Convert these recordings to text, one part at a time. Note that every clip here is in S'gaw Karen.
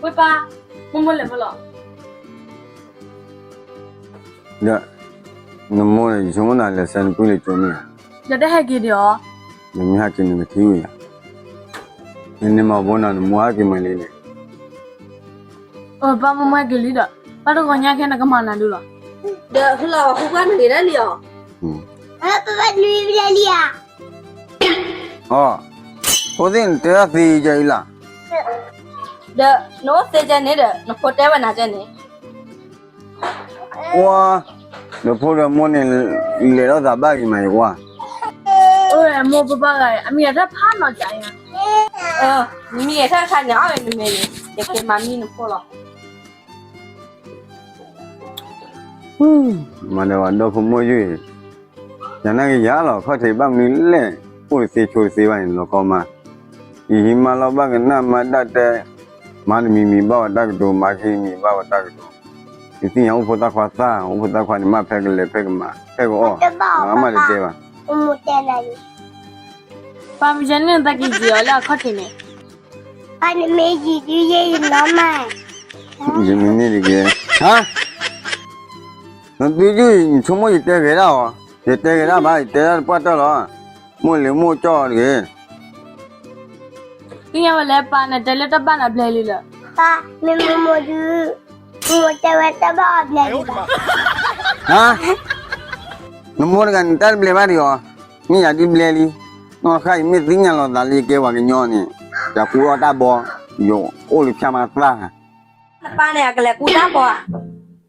ဝ့ၢ်ပၢ်, မိၢ်မိၢ်လဲၤမ့ၢ်လီၤ. ဒီး နမိၢ်ဒီးယဆိကမိၣ်သးလဲၤဆှၢနပုၢ်လၢကၠိမ့ၢ်ဧါ. ဒီးတဟဲက့ၤဒံးအီၤ. နမ့ၢ်ဟဲက့ၤနကထံၣ်ဝဲယၤ. နန့ၢ်မၤဘိနီၤ နမိၢ်ဟဲက့ၤမးလံန့ၣ်. ပၢ်မိၢ်မိၢ်ဟဲက့ၤလံဒီး ပၢ်တဂီၤညါခဲနကမၤနၤဒုလီၤ. ဒီးဟူလီၤဟူကွၢ်နဂ့ၤဒၣ်လံအီၤ. ပၢ်ပၢ်နွံဘျဲလံဧါ. အီ, ဖိသ့ၣ်နတဲဒၣ်သ့ယဲအံၤလီၤ. ဒီးနအိၣ်သ့ကဲန့ၣ်ဒီး နဖိတဲဝဲနၤကဲန့ၣ်. ကွၢ်, ဒီးဖိဒီးမိၢ်န့ၣ် လဲၤထီၣ်သးဘၣ်ဂ့ၤမးယကွၢ်. အိၣ်ဝဲမိၢ်ပၢ်ပၢ်ဂၤ အမံၤအထၣ်ဖးနီၤကယၤ. နမံၤအထၣ်ခါန့ၣ် အီၣ်ဝဲနမဲာ်န့ၣ် ယက့ၤမၤမံနဖိလီၤ. မၤဒီးဝဲဒီဖိမိၢ်ယုၢ်အံၤ, ယၤနာ်က့ၤယၤလီၤ ခီၣ်ထံးဘၣ်မနုၤလဲၣ်, အိၣ်တသ့ဆိတသ့ဘၣ်န့ၣ် လီၤကီမး, ယဟံးမါလီၤဘၣ်ကနၣ်မါဒၣ်တဲ, မါတမံၤမံၤဘၣ်ဝဲတၢ်ကတိၤ, မါခံမံၤဘၣ်ဝဲတၢ်ကတိၤ, ယသ့ၣ်ညါအိၣ်ဖိသၣ်ခွါသၣ်, အိၣ်ဖိသၣ်ခွါန့ၣ် မ့ၢ်ဖဲကလဲၤဖဲကမၤ ဖဲကအီၣ်, မၤမးတတဲဘၣ်. ပၢ်မ့ၢ်ယဲန့ၣ် နသးကံၢ်ကံၢ်အီၤလၢအခီၣ်ထံးန့ၣ်. ပၢ်နမ့ၢ်ယံာ်ဒုးယဲယနီၢ်မး. ယမ့ၢ်န့ၣ်တက့ၢ်. ဟါ, နသုယုၢ်အံၤ နဆိကမိၣ်ယတဲဂဲၤဒၣ်အီၤ, ယတဲဂဲၤဒၣ်ဘၣ်, ယတဲဒၣ်တပှၢ်တၢၢ်လီၤ. မိၢ်လ့ၤမိၢ်ကၠီၣ်တဂ့ၤ. သ့ၣ်ညါဝဲလၢပၢ်နတဲလၢတၢ်ဘၣ်နၤဘျဲလံလၢ. ပၢ်မ့ၢ်မိၢ်မိၢ်ဒုး, မိၢ်တဲဝဲတၢ်ဘၣ်အီၤဘျဲလံဘၣ်. ဟါ, နမိၢ်တဂၤန့ၣ် တၢ်တဘျဲဘၣ်ဒံးအီၤ, မ့ၢ်ယၤဒုးဘျဲလံ. နီၢ်တခါအံၤ မ့ၢ်သ့ၣ်ညါလီၤသးလၢယကဲပှၤကညီန့ၣ်, ယကူအီၣ်တၢ်ဘီ, ယအိၣ်လၢဖၠါမၤသၣ်. နပၢ်န့ၣ် အကလဲၤကူတၢ်ဘီဧါ.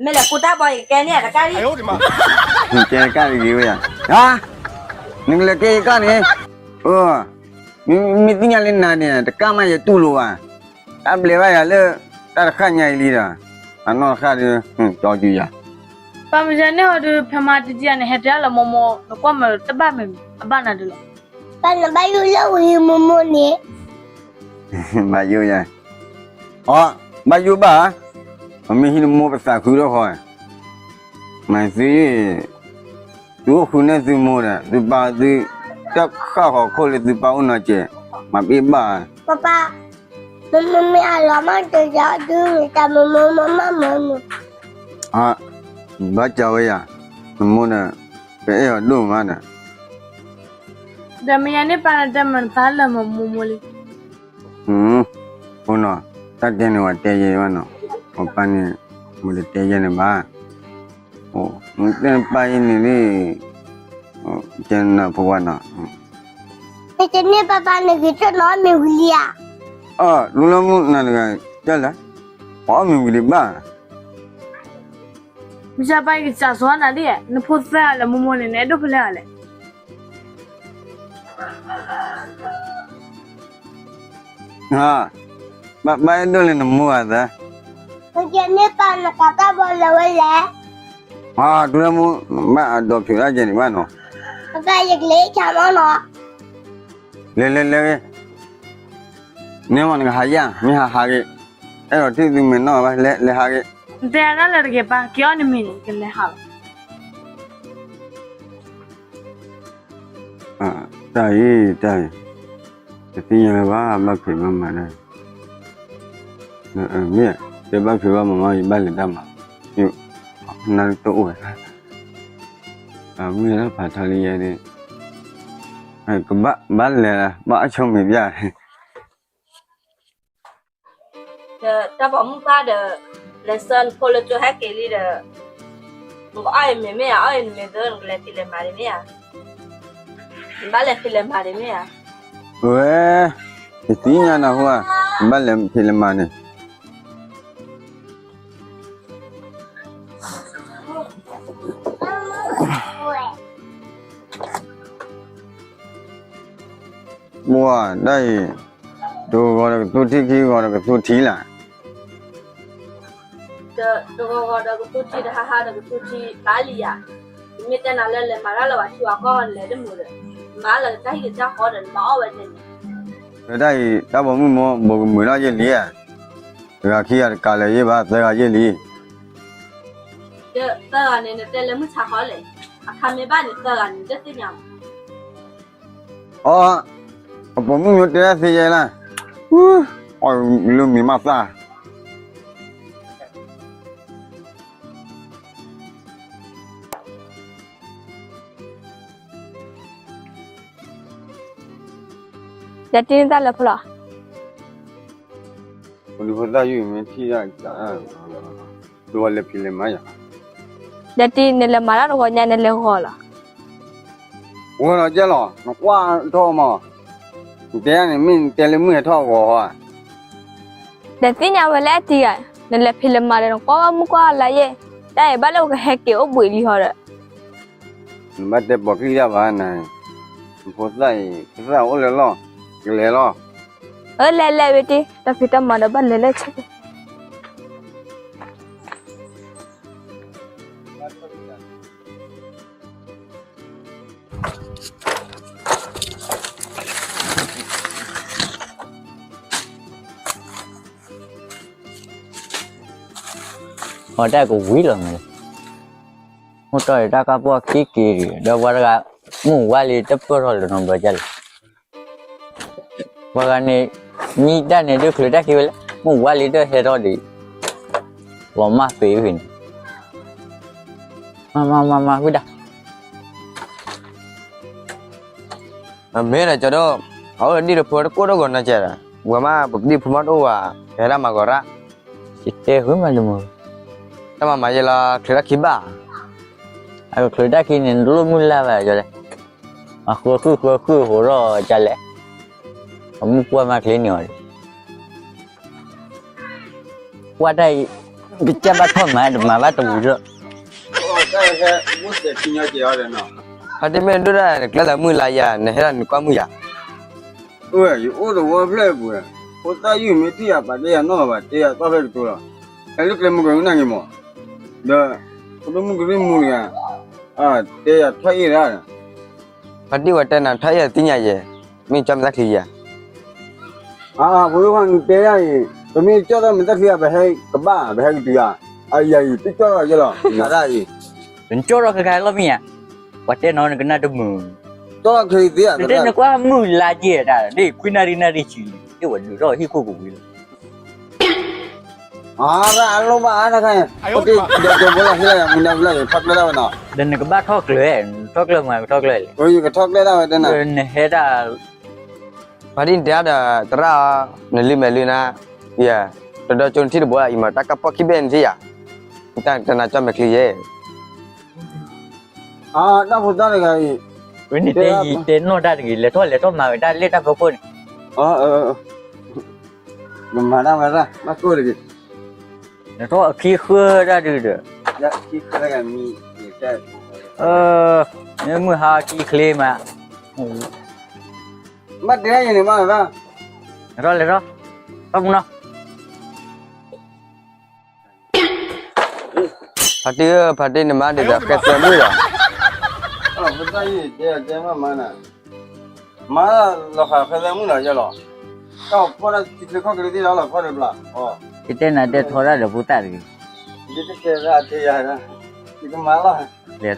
မ့ၢ်လဲၤကူတၢ်ဘီ ယကကဲန့ၢ်တကၣ်လံ. ကဲတကၣ်တဂ့ၤဝဲယၤ. ဟါ, နကလဲၤကဲယကၣ်န့ၣ်. အၢ, မ့ၢ်သ့ၣ်ညါလၢနၤန့ၣ် တကၣ်မးယတူၢ်လိာ်ဘၣ်. တၢ်ဘျဲဘၣ်ယၤလၢ တၢ်တဃၣ်ညါအံၤလံဒီး, အနီၢ်တဃၣ်ဒီး, ကၠီကၠူယၤ. ပၢ်မ့ၢ်ယဲန့ၣ်ဟီဒုး ဖဲမၤတကံၢ်န့ၣ် ဟဲတဲဒၣ်လၢမိၢ်မိၢ် နကွၢ်မးတဘၣ်မ့ၢ် အဘၣ်နၤဒုးလီၤ. ပၢ်နဘၣ်ယိၣ်လၢဝံၤမိၢ်မိၢ်န့ၣ်. ဘၣ်ယိၣ်ယၤ. အီ, ဘၣ်ယိၣ်ဘၣ်ဧါ. ပမ့ၢ်ဟံးနမိၢ်ပသးခုထီၣ်ဃီ, မၤသု, သုအိၣ်ဃုာ်န့ၢ်သုမိၢ်ဒီး သုပၢ်သု, တၢ်ဃၣ်ဃီၤခိၣ်လၢသုပၢ်အိၣ်နီၤစဲး, မၤပ့ၢ်ဘၣ်. ပၢ်ပၢ်, မ့မ့ၢ်အလီၤမၢ်တယၤဒုး တၢ်မ့မ့ၢ်မၤမၤမၤမၤ. အ, ဘၣ်ကၢဝဲယၤ, နမိၢ်ဒီး, ပအဲၣ်အီၤဒိၣ်မးဒီး. ဒီးမ့ၢ်ယဲန့ၣ်ပၢ်နတဲမၤနသးလၢမၤမိၢ်မိၢ်လံ. ဖိနီၤ, တၢ်တဲန့ၣ်ဝဲတဲယဲဘၣ်နီၤ, ပၢ်န့ၣ်, မ့ၢ်တတဲယဲန့ၣ်ဘၣ်. တဲပၢ်အံၤန့ၣ်ဒ်, တဲနၤဖိဝဲနီၤ. မ့ၢ်တန့ၢ်ပၢ်ပၢ်နဂ့ၤထၢၣ်နီတမံၤဝံၤလံဧါ. အၢ, လူလၢမုၢ်နၤတဂၤ, တဲလဲၣ်, ပှၤအီၣ်မ့ၤဝံၤဒံးဘၣ်. မ့ၢ်စၢ်ပၢ်ကစၢ်စီနၤဒ်, နဖိသၢဂၤလၢမိၢ်မိၢ်န့ၣ် နအဲၣ်ဒိးဖဲလဲၣ်ဂၤလဲၣ်. ဘၣ်ဘၣ်အဲၣ်ဒိးလၢနမိၢ်ဂၤသၢ. မ့ၢ်ကဲန့ၢ်ပၢ်နကးတၢ်ဘီလၢဝဲလဲၣ်. တူၢ်လၢမုၢ်, ဘၣ်အဒိးဖျိးဒၣ်ကဲန့ၣ်ဘၣ်နီၤ. ပၢ်ယကလဲၤဆါမီၢ်နီၤ. လဲၤလဲၤလဲၤဂ့ၤ, န့ၢ်မးနကဟးယၤ, မ့ၢ်ဟးဟးဂ့ၤ, အဲၣ်ဒိးထံၣ်သုမဲာ်နီၢ်ဘၣ်, လဲၤလဲၤဟးဂ့ၤ. နတဲဒၣ်လၢတဂ့ၤပၢ်, က့ၤအီၣ်နမ့ၤန့ၣ် ကလဲၤဟးလီၤ. တၢ်အံၤ, တၢ်အံၤ, တသ့ၣ်ညါလၢၤဘၣ်, ဘၣ်ဖံးဘၣ်မၤဒၣ်, မ့ၢ်, တဲဘၣ်ဖံးဘၣ်မၤမး ယဘၣ်လဲၤတၢ်မၤ, နတအိၣ်ဝဲ, မုၢ်လၢဖးထီလံယဲဒၣ်, ကဘၣ်, ဘၣ်လဲၤ, ဘၣ်အဆိမ့ၤဘၣ်. ဒီးတၢ်ပိာ်မုၣ်ပၢ်ဒီး, လဲၤဆှၢနဖိလၢကၠိဟဲက့ၤလံဒီး, နကအီၣ်အံၤမ့ၤမ့ၢ်ဧါ, အီၣ်အံၤနမ့ၤသၢ နကလဲၤဖံးလဲၤမၤဒ်မ့ၢ်ဧါ, နဘၣ်လဲၤဖံးလဲၤမၤဒ်မ့ၢ်ဧါ. ဝဲ, ယသ့ၣ်ညါနၤဟူဧါ, နဘၣ်လဲၤဖံးလဲၤမၤန့ၣ်. ပှၤဒၣ်အံၤ, တဂီၤဂီၤဒီးကသူထံ ခံဂီၤဒီးကသူထံလၢ်. တဂီၤဂီၤဒီးကသူထံ တဟါဟါဒီးကသူထံဘၣ်လံဧါ. မ့ၢ်တဲနၤလၢလဲၤမၤတၢ်လၢပှၤထံပှၤကီၢ်လဲၤတမုာ်ဒီး, မၤလၢတၢ်ဟံၣ်ကစၢ်ဃီဒီးနဘၣ်အီၣ်ဝဲန့ၣ်. တၢ်အံၤ တၢ်ပိာ်မုၣ်မိၢ် ဘိးကမုာ်ထီၣ်ယဲလံဧါ. တဂၤခံဂၤတကးလၢၤယဲဘၣ် သၢဂၤယဲလံ. သၢဂၤန့ၣ် နတဲလၢမုၢ်ဆါဃီလဲၣ်. အခါမ့ၢ်ဘၣ်န့ၣ် သၢဂၤန့ၣ် တသ့ၣ်ညါမး. အီ အပိာ်မုၣ်ညိတဲသ့ယဲလၢ်, အီၣ်လၢမံၤမးသၣ် ယတံၤနသၣ်လၢဖိလီၤ. ဖိသၣ်ယုၢ်မ့ၢ်ထံၣ်ယၤ, ဒိးလဲၤဖံးလဲၤမၤယၤ, ယတံၤနလဲၤမၤတၢ်တဂီၤညါ နလဲၤဂီၤလီၤ. ဂီၤလီၤကဲလီၤ နကွၢ်ထီၣ်မး, နတဲန့ၣ်မ့ၢ်နတဲလၢမုၢ်ဟဲထီၣ်အဂီၤဧါ. ဒီးသ့ၣ်ညါဝဲလၢအတံၤဧါ, နလဲၤဖံးလဲၤမၤဒီး နကွၢ်မုၢ်ကွၢ်လါယဲၢ်, တၢ်အံၤဘၣ်လၢပကဟဲက့ၤအိၣ်ဘှံးလံဟီဒီး နဘၣ်တဲပိာ်ကံၢ်တၢ်ဘၣ်နၤ, နဖိသၣ်အံၤ ကသၣ်အိၣ်လၢလီၢ်, ကလဲၤလီၤ. အၢ လဲၤလဲၤဝဲတံၤ, တၢ်ဖံးတၢ်မၤဒီးဘၣ်လဲၤလဲၤဆဲးက့ၤ. အီၣ်တၢ်ကဝံၤလီၤမး, မ့ၢ်တီၢ်အံၤတၢ်ကပီၢ်ခံက့ၤဒံး ဒီးပှၤတဂၤ မုၢ်ဝါလံတပၢၢ်ထီၣ်လၢၤနီတဘျီဒ်လဲၣ်. ပှၤဂၤန့ၣ် မံတၢ်န့ၣ်ဒုးချုးတၢ်ခံဝဲလၢ မုၢ်ဝါလံတဟဲထီၣ်ဒံး လီၤမၢ်သ့ဝဲန့ၣ်, မၤမၤမၤမၤဝံၤဒၣ်. မ့ၢ်ဒီးကၠီဒိၣ်, အအိၣ်ဒီးဖိတကိၢ်တဂီၤနီၤကဲဒီး ပှၤမး ပကဒံဖိမးတအိၣ်ဘၣ်, ကဟဲဒၣ်မၤဂီၤရၣ်, ယတဲဃုမးတမုာ်, တၢ်မၤမၤယဲလီၤ ချုးတၢ်ခံဘၣ်, အကချုးတၢ်ခံန့ၣ် နတလိၣ်မုၢ်လၢ်ဘၣ်ကၠီလဲၣ်, အဃုဃုဃုဃုဟိးထီၣ်ကၠီလဲၣ်, အမုၢ်ပှၢ်မၤချ့န့ၢ်အီၤဒံး ကွၢ်တၢ်အံၤ ကစၢ်ဘၣ်ထီၣ်မၤ တမၤဘၣ်တဝံၤဒီး, ဖါတံၢ်မ့ၢ်ဒိၣ်ဒၣ် နကျဲလၢမုၢ်လါယၤ နဟဲဒၣ်နကွၢ်မုၢ်ယၤ, ယအိၣ်တဝီဖျၢၣ်ပူၤ, ဖိသၣ်ယုၢ်မ့ၢ်ထံၣ်ယၤ ပာ်တဲယၤနီၢ်လီၤဘၣ် တဲယၤသီၣ်ဖဲကတိၤလီၤ, ဟဲလၢကျဲမုၢ်ကနၣ်က့ၤမး, ဒီး ဖိဒိၣ်မုၣ်ကရံၣ်မူတဂၤ, တဲယၤထီၣ်အ့ၣ်ဒၣ် ဖါတံၢ်ဝဲတဲနၤထီၣ်အ့ၣ်သ့ၣ်ညါယဲ, မ့ၢ်ကၠီမတၤချံယၤ, အဖိဒိၣ်ခွါနတဲဒၣ်အံၤ ပမ့ၢ်ကၠီထီၣ်မတၤချံ ပဟဲကဘၣ် ပဟဲကတုၤဧါ, အယၤအံၤ တကၠီထီၣ်ယဲလီၤ နၤဒၣ်အံၤ, နကၠီထီၣ်ခဲခါလီၤမ့ၢ်ဧါ, ပှၤတဲနီၤနကနၣ်တမုာ်, ကၠီထီၣ်ခဲအံၤသ့ဧါ, နတဲနကွၢ်မုၢ်လါက့ၤတၢ် ဒ်ခွံနၣ်ရံၣ်နၣ်ရံၣ်ဆံ, ဒ်ဝဲဒုးထီၣ်ဟံၣ်ခိၣ်ကဝံၤလီၤ အါ အလိၣ်ဘၣ်အါတခါ, အိၣ်တ့ၢ် ဒီးကၠိဖိလီၤဟ့ၣ်လီၤယၤ မုၢ်နၤဝံၤလီၤယၤ ထီၣ်ကျဲဒၣ်ဝဲနီၤ, ဒီးနကဘၣ်ထီၣ်ကျဲ, ထီၣ်ကျဲမး ကထီၣ်ကျဲလဲၣ်, ယကထီၣ်ကျဲဒၣ်ဝဲတဲနၤ, နဟဲဒၣ်, ဖါတံၢ်နတဲအါဒီး သရၣ်အီၤ နလုၢ်မဲာ်လုၢ်နါ, ယဲ, တဒီကၠိနထံၣ်တဘိလၢအံၤမး တၢ်ကပီၢ်ခံဘ့ၣ်နထံၣ်ယၤ, တၢ်တနၤကၠီမဲာ်ချံယဲ အတၢ်ဖိသၣ်တဂၤအံၤ, ဝဲန့ၣ်တဲယံၤတဲနီၢ်တၢ်တဂ့ၤ လဲၤထီၣ်လဲၤထီၣ်မၤဝဲ တၢ်လၢတၢ်ဖီခိၣ်န့ၣ်, မၤဒၣ်ဝဲဒၣ် ဘၣ်ကိၢ်တဂ့ၤ, လဲၤထီၣ်အခံဃၢတၢ်ဒုးဒီး, မုၢ်ဟါခံချ့မး, ဘၣ်တဲယၤန့ၣ်မး, လဲၤထီၣ်လဲၤထီၣ်, ထီၣ်ပူၤနီၤ ဖါတံၢ်ဧၢ ဖါတံၢ်နမါဒ်သိးဃဲသဲမုၣ်ဒီး, မါ, လီၤဃာ်ဃဲသဲမုၣ်ဒီးယဲလီၤ, တၢ်ဖီၣ်တၢ်ခံချ့ခီၣ်ချ့သ့ၣ်လီၤ လီၤဖီၣ်ဒီးဘျီ, ယတဲနၤတဲထီဒါဒီးဖိသၣ်တဂ့ၤ, ယကမၤလီၤ, လဲၤထီၣ် တၢ်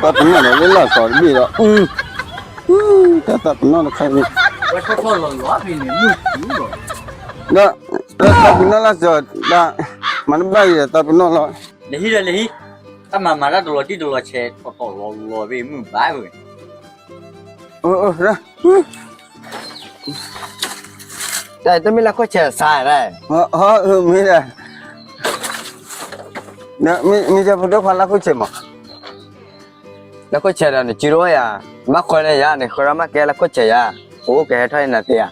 ပနီၣ်လီၤလၢလီၢ်စီၤတဘ့ၣ်လီၤ, တၢ်သးပနီၣ်တခါန့ၣ်, ဒီးတၢ်ပနီၣ်လီၤစီၤ, မၤတဘၣ်ယၤသးပနီၣ်လီၤ, လဲၤဟံးဒီးလဲၤဟံး, တၢ်မၤမၤတၢ်တလီၤတံၢ်တလီၤဆဲး ထီၣ်ထီၣ်လီၤလီၤဘ့ၣ်မုၢ်ဘၣ်ဝဲ, တၢ်တမ့ၢ်လၢခိၣ်ဆဲးစးဒၣ်, မ့ၢ်, မ့ၢ်ဖိဒိၣ်ခွါလၢခိၣ်ဆဲးမး, လၢခိၣ်ဆဲးဒီးနစုတအိၣ်ယၤ, ဘၣ်ဃီလၢယၤန့ၣ် ဃီရၣ်မးကဲလၢခိၣ်ဆဲးယၤ, ပအိၣ်ကဟဲထီၣ်အံၤနၤသ့ဧါ,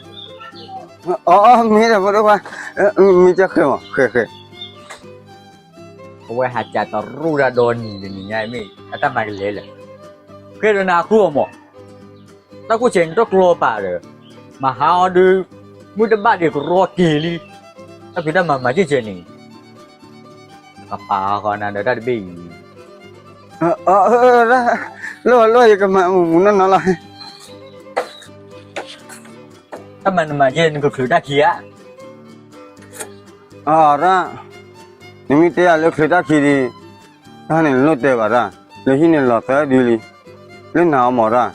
အမ့ၢ်ဒီးဖိဒိၣ်ခွါ, မ့ၢ်ကဃဲမး ဃဲဃဲ အဝဲဟးကးတရူၢ်တၢ်ဒီနံၤတနံၤညါမ့ၢ် အတၢ်မၤကလဲၤလၢာ်, ဃဲဒီးနၤဃုအီၤမး, တၢ်ခိၣ်ဆဲးန့ၣ်တကျီပာ်ဒီး, မၤဟါအီၤဒုး, မုၢ်တဘၣ်ဒံးကရီက့ၤလံ, တၢ်ဖံးတၢ်မၤမၤက့ၤကဲန့ၣ်, ကပာ်ဃီနၤဒီးတၢ်တဘ့ၣ်အံၤ, လီၤလီၤယကမၤမူးမူးနီၢ်နီၢ်လီၤ, တၢ်မၤနမၤကဲနကချုးတၢ်ခံဧါ, အရၣ်, နမ့ၢ်တဲယၤလၢချုးတၢ်ခံဒံး, တၢ်န့ၣ်လိၣ်တဲဘၣ်ရၣ်, လၢဟံၣ်န့ၣ်လီၤသၢဒုလံ, လၢနၤအီၤမးရၣ်.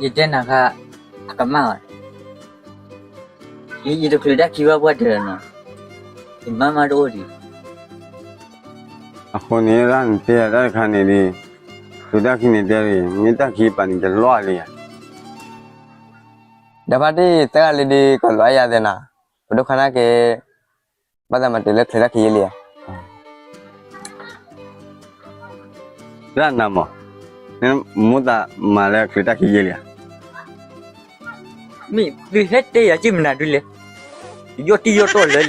ယတဲနၤခါ, အကမၣ်ဘၣ်, ယတချုးတၢ်ခံဘၣ်ပှၢ်တၢၢ်နီၤ, ယမါမါတအိၣ်ဒံး. အဃိန့ၣ် ရၣ်နတဲယၤတၢ်တခါန့ၣ်ဒ်, ချုးတၢ်ခံန့ၣ်တဲဒ်, မ့ၢ်တၢ်ခံပာ်န့ၣ်တလီၢ်လံဧါ. ဒီးဖါတံၢ်သၢဂၤလံဒ် ကီၢ်လီၤအယၤသ့ၣ်နီၤ, ပဒိၣ်ခါန့ၣ်က့ၤ, ဘၣ်သးမၤတုၤလၢချုးတၢ်ခံယဲလံဧါ. ရၣ်နၤမး, မူသးမၤလၢချုးတၢ်ခံယဲလံဧါ. မ့ၢ်သုဟဲတဲယၤက့ၤမနုၤဒ်လဲၣ်, ယီၢ်တံၢ်ယီၢ်တီၢ်လၢလံ,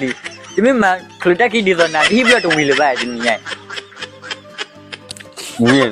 တမ့ၢ်မၤချုးတၢ်ခံဒ်သိးနၤ တဟံၣ်ဘျီၣ်တဝံၤလၢၤဘၣ်တနံၤညါအံၤ.